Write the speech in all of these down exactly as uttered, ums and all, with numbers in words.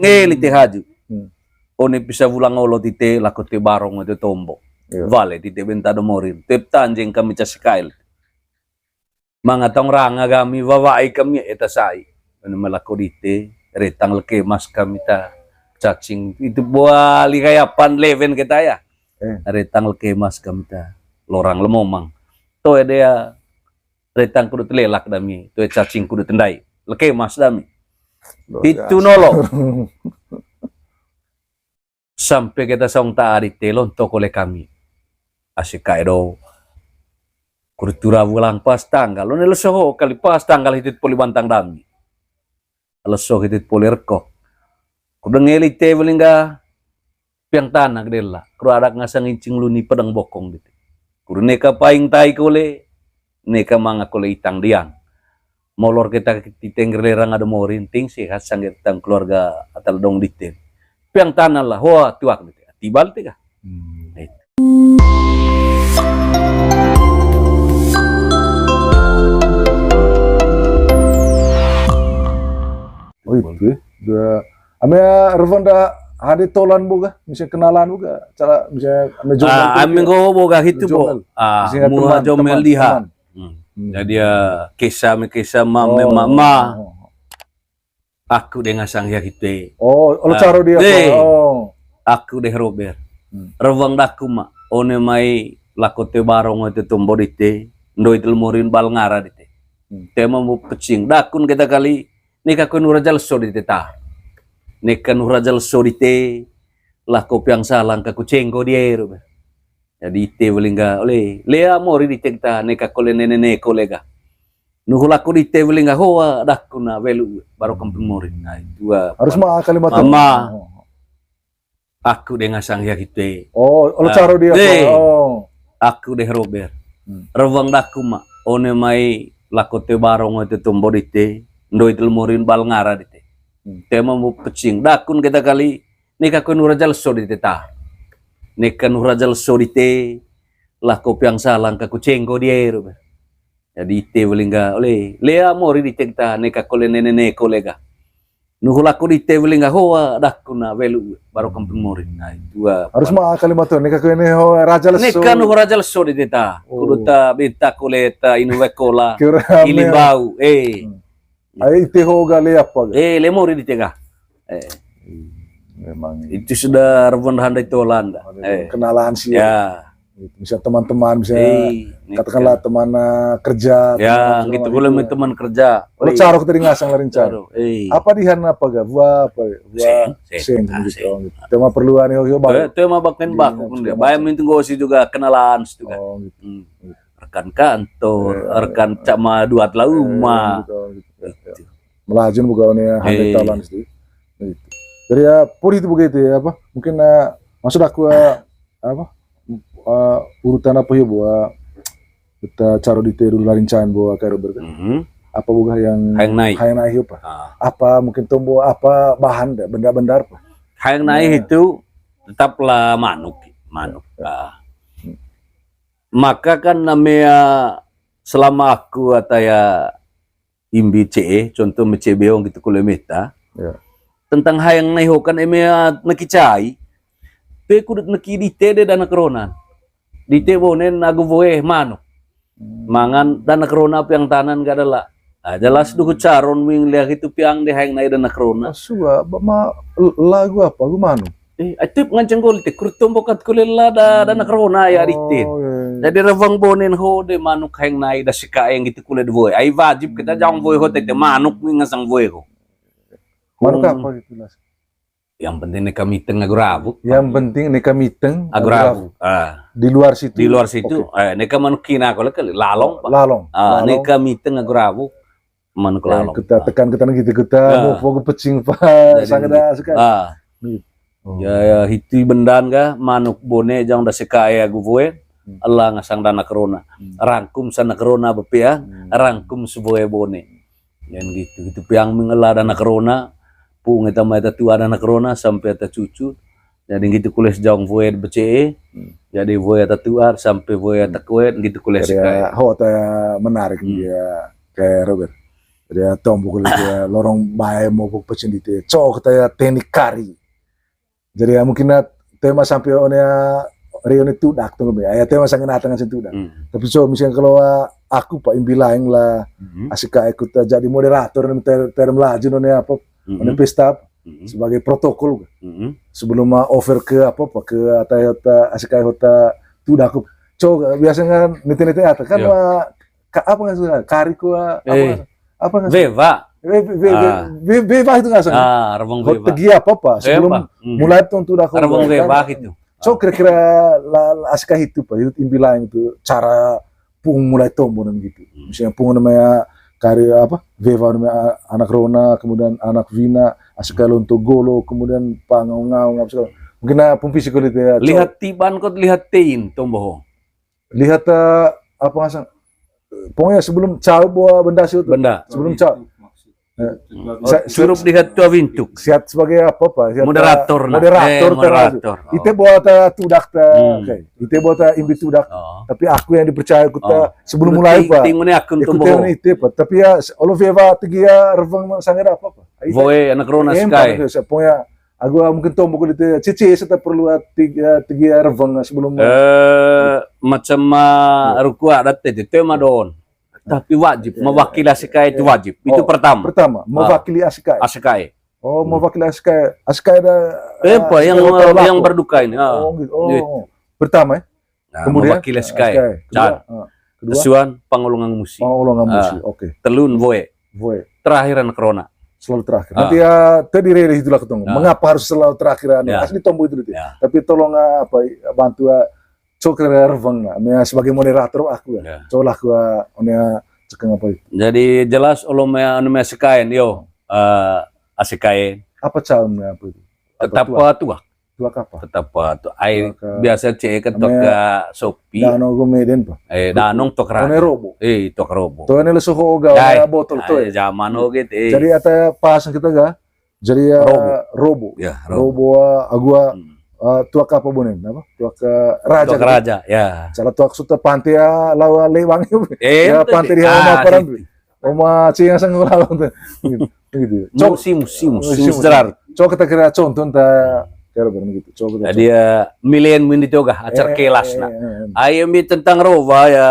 Ngeli te haju. Hmm. One pisa wulang olo tite lako te barong te tombo. Iya. Wale tite benta do morin. Tep tanjeng kami ca sikail. Manga tong ranga kami, wawai kami, eta sai. One melako dite, retang leke mas kami ta. Cacing, itu buali kayak pan leven kita ya. Eh. Retang leke mas kami ta. Lorang lemomang. Toe dia, retang kudu telelak dami. Toe cacing kudu tendai. Leke mas dami. Luar biasa. Itu nolo. Sampe keta saung ta ari te lonto kole kami. Asi kae do. Kultura wulang pas tanggal. One leso ho kali pas tanggal hitu poli bantang dami. Leso hitu poli reko. Kudu ngeli te welingga piang tana gede la. Kudu adak ngasang incing luni pedang bokong gitu. Kudu neka paing tai kole. Neka manga kole itang diang. Molor keta titeng lerang ada morin ting sehat sangge tang keluarga atal dong dite. Piang tana la, hoa tuak dite. Tibal te ka. Hmm. Nah, itu. Oh, itu ya. Dua, ame ya, Revan da hade tolan boga, misalnya kenalan boga, cara misalnya ame jombel. Ah, ame nggo boga hitu, bo. Ah, misalnya mua teman, jombel teman, diha. Teman. Hmm. Hmm. Jadi ya, kesa me kesa, ma me ma ma. Oh. Aku de ngasang hia kite. Oh, olo caro dia. Oh. Aku de Robert. Hmm. Rewang daku ma. One mai lako te barong te tombo dite. Ndoi tel morin bal ngara dite. Hmm. Tema mu pecing. Dakun kita kali. Neka ko nura jalso dite ta. Neka nura jalso dite. Lako piang salang ka ku cenggo dia, Robert. Jadi ite welingga, ole, lea mori dite ta, neka kole nene ne kole ga. Nuhu lako dite welingga hoa, dakun na welu, baru kampung mori. Nah, itu, ah, harus ma kalimat ma. Oh. Aku de ngasang hia kite. Oh, olo caro dia. Oh. Aku de Robert. Hmm. Rewang daku ma, one mai lako te barong te tombo dite, ndoi tel morin bal ngara dite. Hmm. Tema mu pecing, dakun kita kali, neka ko nura jalso dite ta. Neka nura jalso dite, lako piang salang ka ku cenggo dia, Robert. Jadi ite welingga, ole, lea mori dite ta, neka kole nene ne kole ga. Nuhu lako dite welingga hoa, dakun na welu, baru kampung mori. Nah, itu, ah, harus ma kalimat tu, neka ko ne ho raja leso. Neka nuhu raja leso dite ta. Oh. Kudu ta beta kole ta inu wekola. Ilim bau, eh. Hmm. Ai, ite ho ga le apa ga? Eh, le mori dite ga. Eh. Memang. Itu sudah Revan handai tolan da. Ada kenalan sih. Ya. Gitu. Misal teman-teman, misalnya katakanlah teman, eh, kerja, ya, teman gitu, boleh teman kerja. Kalau caro kita di ngasang larin caro. Apa dihan apa ga? Buah apa? Buah sen, sen. Sen, ah, gitu. Sen. Oh, gitu. Tema perluan ya, gitu. Tema baken baku pun dia. Bayam itu gak sih juga kenalan situ kan. Oh, gitu. Hmm. Rekan kantor, rekan cak ma duat la uma. Gitu, gitu. Melajun buka one handai tolan situ. Gitu. Jadi ya, puri itu begitu ya, apa? Mungkin, eh, maksud aku, eh, apa, eh, urutan apa ya, buat kita caro dite dulu larin can buat kayak Robert kan? Mhm. Apa boga yang hayang nai, hayang nai apa? Ah. Apa mungkin tombo apa bahan da, benda-benda apa? Hayang nai itu tetaplah manuk, manuk. Ah. Maka kan namanya selama aku ataya imbi C E, contoh me C B ong gitu kule meta. Ya. Tentang hayang nai ho kan eme, ah, neki cai. Pe kudu neki dite de dana corona. Dite bonen agu boe manuk. Hmm. Mangan dana corona piang tanan gak ada la. Ah, jelas duhu caron wing liak itu piang de hayang nai dana corona. Ah, sua, ba ma, lagu apa? Agu manuk. Eh, ai tip nganceng gol te, kur tombokat kule la da, dana corona ya dite. Oh, iya, iya. Jadi rewang bonen ho de manuk hayang nai da sikaeng gitu kule de boe. Ai wajib kita jang boe ho te, te manuk ni ngasang boe ho. Manuk apa gitu, Las? Yang penting neka miteng agu rabu. Yang penting neka miteng agu rabu. Ah. Di luar situ. Di luar situ, eh, neka manuk kina kole kali, lalong, Pak. Lalong. Ah, lalong. Neka miteng agu rabu. Manuk lalong. Kita tekan, kita gitu, kita mau fokus pecing, Pak. Jadi sangada sekali. Ah. Gitu. Oh. Ya, ya, hitu bendan ga, manuk bone jang da sekae agu boe, Allah ngasang dana corona. Hmm. Rangkum sana corona bepe ya, rangkum seboe bone. Yang gitu, gitu piang mengela dana corona, pung eta mai ta tua dana corona, sampai ta cucu. Jadi gitu kules jang boe becee, jadi boe ta tua, sampai boe ta kue, gitu kules. Jadi, sekae. Ya, ho ta menarik dia, kayak Robert. Jadi ya, tombo kali ya, lorong bae mopok pecin di te. Cok kata ya teknik kari. Jadi ya, mungkin na tema sampai one ya, rio ne tudak tuh, ya, tema sangat natang asin tudak. Hmm. Tapi so, misalnya kalau, ah, aku, Pak, imbi laing lah, Hmm. asik kayak ikut, ah, jadi moderator nih, ter, ter Melaju nih, apa, Hmm. nih pesta, Hmm. sebagai protokol. Hmm. Sebelum, ah, over ke apa, apa, ke ata, ata, asik kayak hota tudak aku. So, biasanya kan nete-nete ata kan, Iya. wah, ka-, apa nggak suka? Kari ku, ah, apa Eh. nggak suka? Apa nggak suka? Veva. Ve-, ve-, ve-, Ah. ve-, veva itu nggak salah. Ah, rebeng Hot veva. tegi apa, Pak? Sebelum Veva. Hmm. mulai tontu dah Rebeng veva gitu. So, Ah. kira-kira la, la, asik kayak itu, Pak. Itu imbi laing itu cara pung mulai tombo dan gitu. Hmm. Misalnya pung namanya kari apa? Veva namanya anak Rona, kemudian anak Vina, asik kayak lonto golo, kemudian pangaung-ngaung, apa segala. Mungkin, ah, pung fisik kulit ya, so. Lihat tiban kot lihat tein tombo ho. Lihat, eh, apa ngasang? Pokoknya sebelum cau bawa benda situ. Benda. Sebelum cau. Eh, Setelah sa-, Suruh lihat tua bintuk. Siat sebagai apa, Pak? Siat, Moderator, eh, nah. Moderator, Eh, terus. moderator. Oh. Ite bawa ta tudak ta, Hmm. oke. Ite bawa ta imbi tudak. Oh. Tapi aku yang dipercaya aku ta Oh. sebelum Lu mulai, ting-, Pak. ting mana aku Ikut untuk yang bohong. Ite, Pak. Tapi ya, se-, olo veva tegi ya, revang sangat apa, Pak? Ite Boy, anak Rona em, Sky. Pak, pokoknya Agu, ah, mungkin tombo ko dite, cici serta perlu, ah, tiga, tiga reveng sebelum, ah, Eh, macam, ah, Iya. ruku adat te, te ma don. Tapi wajib, Iya, iya, mewakili iya. asik kae itu Iya. wajib. Itu Oh, pertama. pertama, Ah. mewakili asik kae. Asik kae. Oh, Hmm. mewakili asik kae. Asik kae ada, Eh, ah, apa, asik yang, kae hotel yang laku. berduka ini, ah. Oh, gitu. Oh, Gitu. pertama ya? Nah, Kemudian? mewakili asik kae. Asik kae. Kedua, Can. ah. Kedua? Suan, pangolongan musi. Pangolongan musi, Ah. oke. Telun, voe. Voe. Terakhir anak Rona. Selalu terakhir. Ah. Nanti ya, tadi rele itulah ketemu. Ah. Mengapa harus selalu terakhir, anu? Ya. Asli tombo itu, gitu. Ya. Tapi tolong, ah, apa, bantu, ah, cok reveng, nah. Mea sebagai moderator aku ya. Ya. Colah aku, ah, one, ah, cekeng apa itu. Jadi jelas olo mea, anu mea asik kaen, yo. Eh, asik kaen. Apa caun mea apa itu? Apa Tetap tuak? Tuak. Tuak apa? Tetap, ah, tu ai Tuak, eh, biasa cek ke tuak namanya ke sopi. Dano go meden, Pak. Eh, danong tuak raja. One robo. Eh, tuak robo. Tuak ne leso ho ga, Dai. One botol tuak. Ai, zaman ho gitu, eh. Jadi ata pasang kita ga. Jadi ya, Robo. robo. Ya, robo. Robo, ah, agu, ah, Hmm. ah, tuak apa bonen, apa? Tuak, eh, raja Tuak gitu. raja, ya. Salah tuak suta pantai ya, lawa lewang. Eh, Ya, ente pantai di, di Hama ah, Paran. gitu. Oma Cing asang ngelawan tuh. Gitu, gitu. Cok. Musi, musi, musi, Musi, musi. musi. Coba kita kira contoh, entah, kira barang gitu. Coba kita Jadi, contoh. ya, milen mun di toga, acar Eh, kelas, eh, nah. eh, eh. Ayo, mi tentang roba, ya,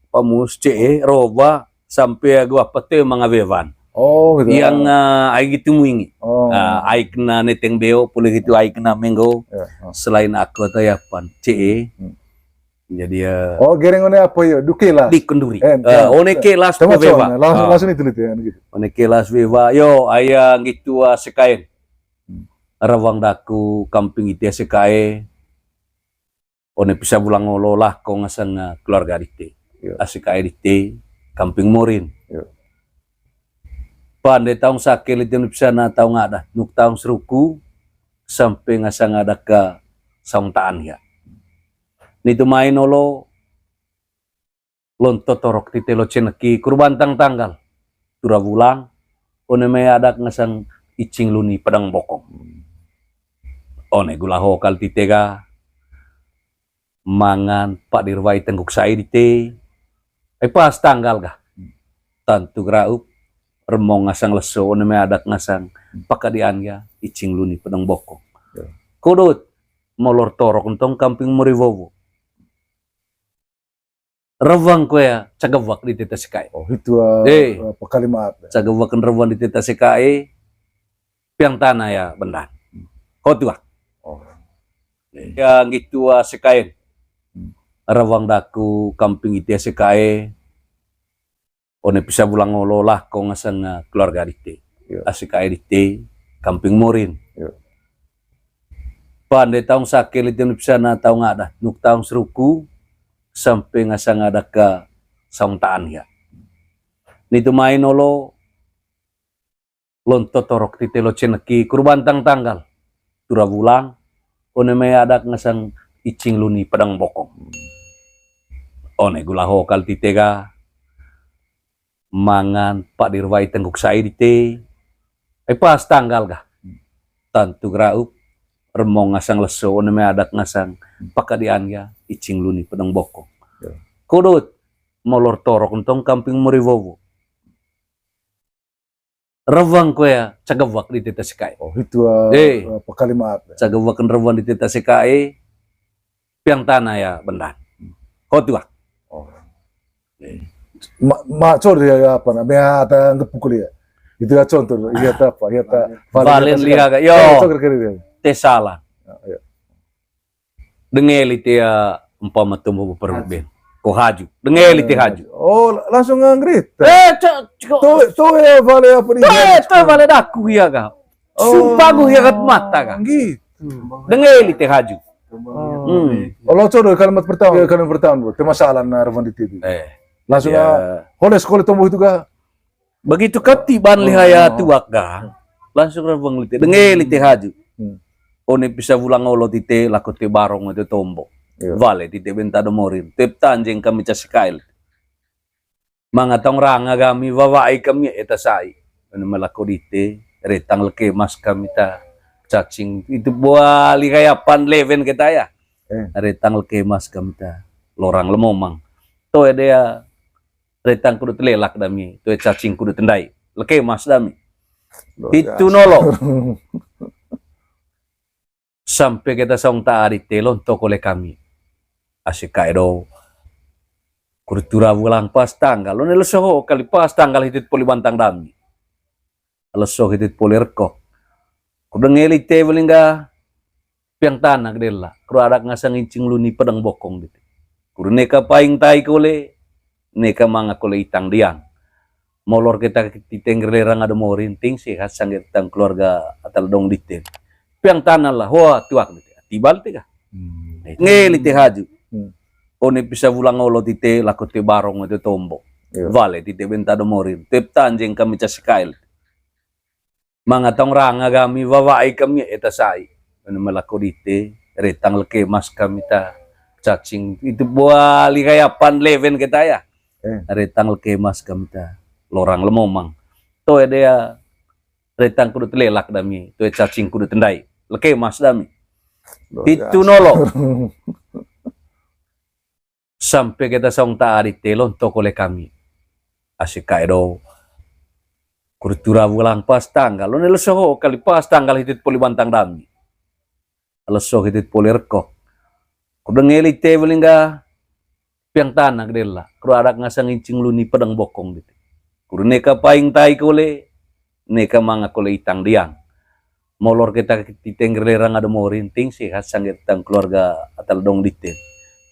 pamus, ce, eh, roba, sampai agu apa tuh mangabeban. Oh, gitu. Yang, ah, ai gitu muingi. Oh. Ah, ai kena neteng beo, pulih gitu, ai kena menggo. Ya, oh. Selain aku atau ya pan, ce, eh. Hmm. Jadi, ya. Oh, gereng one apa ya? Dukelas. Di kenduri. Eh, Eh, kan. one kelas Sama tuh beba. cowoknya. Langsung, Ah. langsung itu, itu ya, gitu. One kelas beba. Yo, aya gitu, ah, asik kaen. Hmm. Rawang daku kamping ite asik kae. One pisa bulang olo lah ko ngasang, ah, keluarga dite. Yo. Asik kae dite, kamping Morin. Yo. Pande taung sake lite one pisa na taung ada. Nuk taung seruku, sampe ngasang ada ke saung taan ya. Nitu main olo, lonto torok tite lo ceneki kurban tang tanggal. Tura wulang, one mai adak ngasang icing luni pedang bokong. One gula hokal tite ga, mangan padir wai tengguk sai dite. Ai pas tanggal ga. Tantu graup, remong ngasang leso, one mai adak ngasang pakadian ya, icing luni pedang bokong. Ya. Kudut, molor torok entong kamping Moriwowo. Rewang ko ya, cagewak di teta sikai. Oh, itu, eh, Eh. apa kalimat, ya? Cagewak rewang di teta sikai, piang tanah ya, bendan. Kau tua. Oh. Ya, gitu, ah, sikai. Hmm. Rewang daku, kamping ite sikai. One pisa bulang olo lah, ko ngasang, ah, keluarga dite. Iya. Asik ae dite, kamping Morin. Iya. Pande taung sake lite one pisa na taung ada, nuk taung seruku, sampe ngasang ada ke saung taan ya. Nitu main olo, lonto torok tite lo ceneki kurban tang tanggal. Tura wulang, one mai adak ngasang icing luni pedang bokong. One gula hokal tite ga, mangan padir wai tengguk sai dite. Ai pas tanggal ga. Tantu graup, remong ngasang leso, one mai adak ngasang pakadian ya, icing luni pedang bokong. Ya. Kudut, molor torok entong kamping Moriwowo. Rewang ko ya, cagawak di teta sikae. Oh, itu, eh, eh, apa kalimat? Cagawak rewang di teta sikae, piang tana ya bendan. Ko tuak. Oh. Eh. Ma, ma, cor ya, ya, apa namanya, ata ngepukul ya. Itu ya contoh, iya ta apa, iya ta valen liha ga. Yo. Cor kira-kira. Tesala. Ya, ya. Dengeli te ya, umpama tumbuh berperut ben. Ko haju. Dengeli te haju. Oh, langsung nganggerit. Eh, cok, cok. Tuh, tuh ya, vale apa di. Tuh, tuh, vale daku ya ga. Oh. Sumpah gue ya kat mata ga. Gitu. Dengeli te haju. Hmm. Oh, lo coba kalimat pertama, kalimat pertama, Bu. Tema salah na rewang di teta. Eh. Langsung ya. Holes sekolah tumbuh itu ga. Begitu kati ban liha ya tuak ga, langsung rewang lite, dengeli te haju. Hmm. One pisa wulang olo tite, lako te barong te tombo. Iya. Vale tite benta do morin, tep tanjeng kami ca sikae. Manga tong ranga kami, wawai kami eta sai. One melako dite, retang leke mas kami ta, cacing, itu buah liha ya pan lewen keta ya. Eh. Retang leke mas kami ta, lorang lemomang. Toe dea, retang kudu telelak dami, toe cacing kudu tendai. Leke mas dami. Luar biasa. Hitu nolo. Sampe keta saung ta ari te lonto kole kami. Asik kae do. Kudu tura wulang pas tanggal. Lo nelo soho kali pas tanggal hitu poli bantang dami. Leso hitu poli reko. Kudu ngeli te welingga. Piang tana gede la, kru adak ngasang incing luni pedang bokong dite. Kru neka paing tai kole, neka manga kole itang diang. Molor keta titeng lerang ada morin, ting sehat sangge tang keluarga atal dong dite. Piang tana la, hoa tuak dite. Tibal te ka. Hmm. Ngeli te haju. Hmm. One pisa wulang olo tite, lako te barong te tombo. Iya. Vale tite benta do morin. Tep tanjeng kami ca sikail. Manga tong ranga kami, wawai kami, eta sai. Anu melako dite, retang leke mas kami ta, cacing, itu buah liha ya pan lewen keta ya. Eh. Retang leke mas kami ta, lorang lemomang. Toe dea, retang kudu telelak dami, toe cacing kudu tendai. Leke mas dami. Luar biasa. Hitu nolo. Sampe keta saung ta ari te lonto kole kami. Asik kae do. Kudu tura wulang pas tanggal. Lo nelo soho kali pas tanggal hitu poli bantang dami. Leso hitu poli reko. Kudu ngeli te welingga piang tana gede la. Kru adak ngasang incing luni pedang bokong dite. Kru neka paing tai kole. Neka manga kole itang diang. Molor keta titeng lerang ada morin, ting sehat sangge tang keluarga atal dong dite.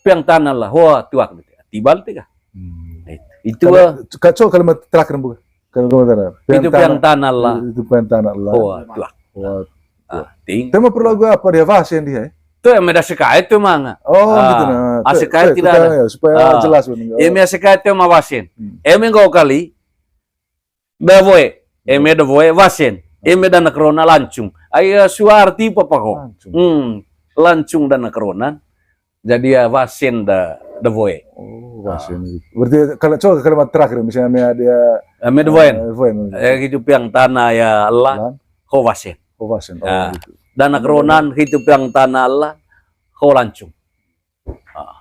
Piang tana la, hoa tuak dite. Tibal te ka. Hmm. Itu. Kali-, wa- ka-, coba kalimat terakhir, Bu. Kalimat terakhir. Itu piang tana la. Itu piang tana la. Hoa tuak. Hoa tuak. Ah, ting. Tema perlu lagu apa dia? Wasen dia, eh? Tuh yang meda sikae tuh manga. Oh, gitu nah. Ah, sikae tidak ada. Ya, supaya jelas, Bu. Ya, meda sikae tuh ma wasen. Hmm. Eme nggo kali, Dawoe, eme dawoe wasen, eme danak rona lancung. Ai, eh, suarti papa ho. Lancung. Hmm, lancung danak ronan. Jadi ya wasen da, dawoe. Oh, wasen gitu. Berarti kalau coba kalimat terakhir misalnya eme dia, eme dawoen. Eh, dawoen. Eh, hidup yang tanah ya Allah, ho wasen. Ho wasen. Oh, gitu. Danak ronan hidup yang tanah Allah, ho lancung. Ah,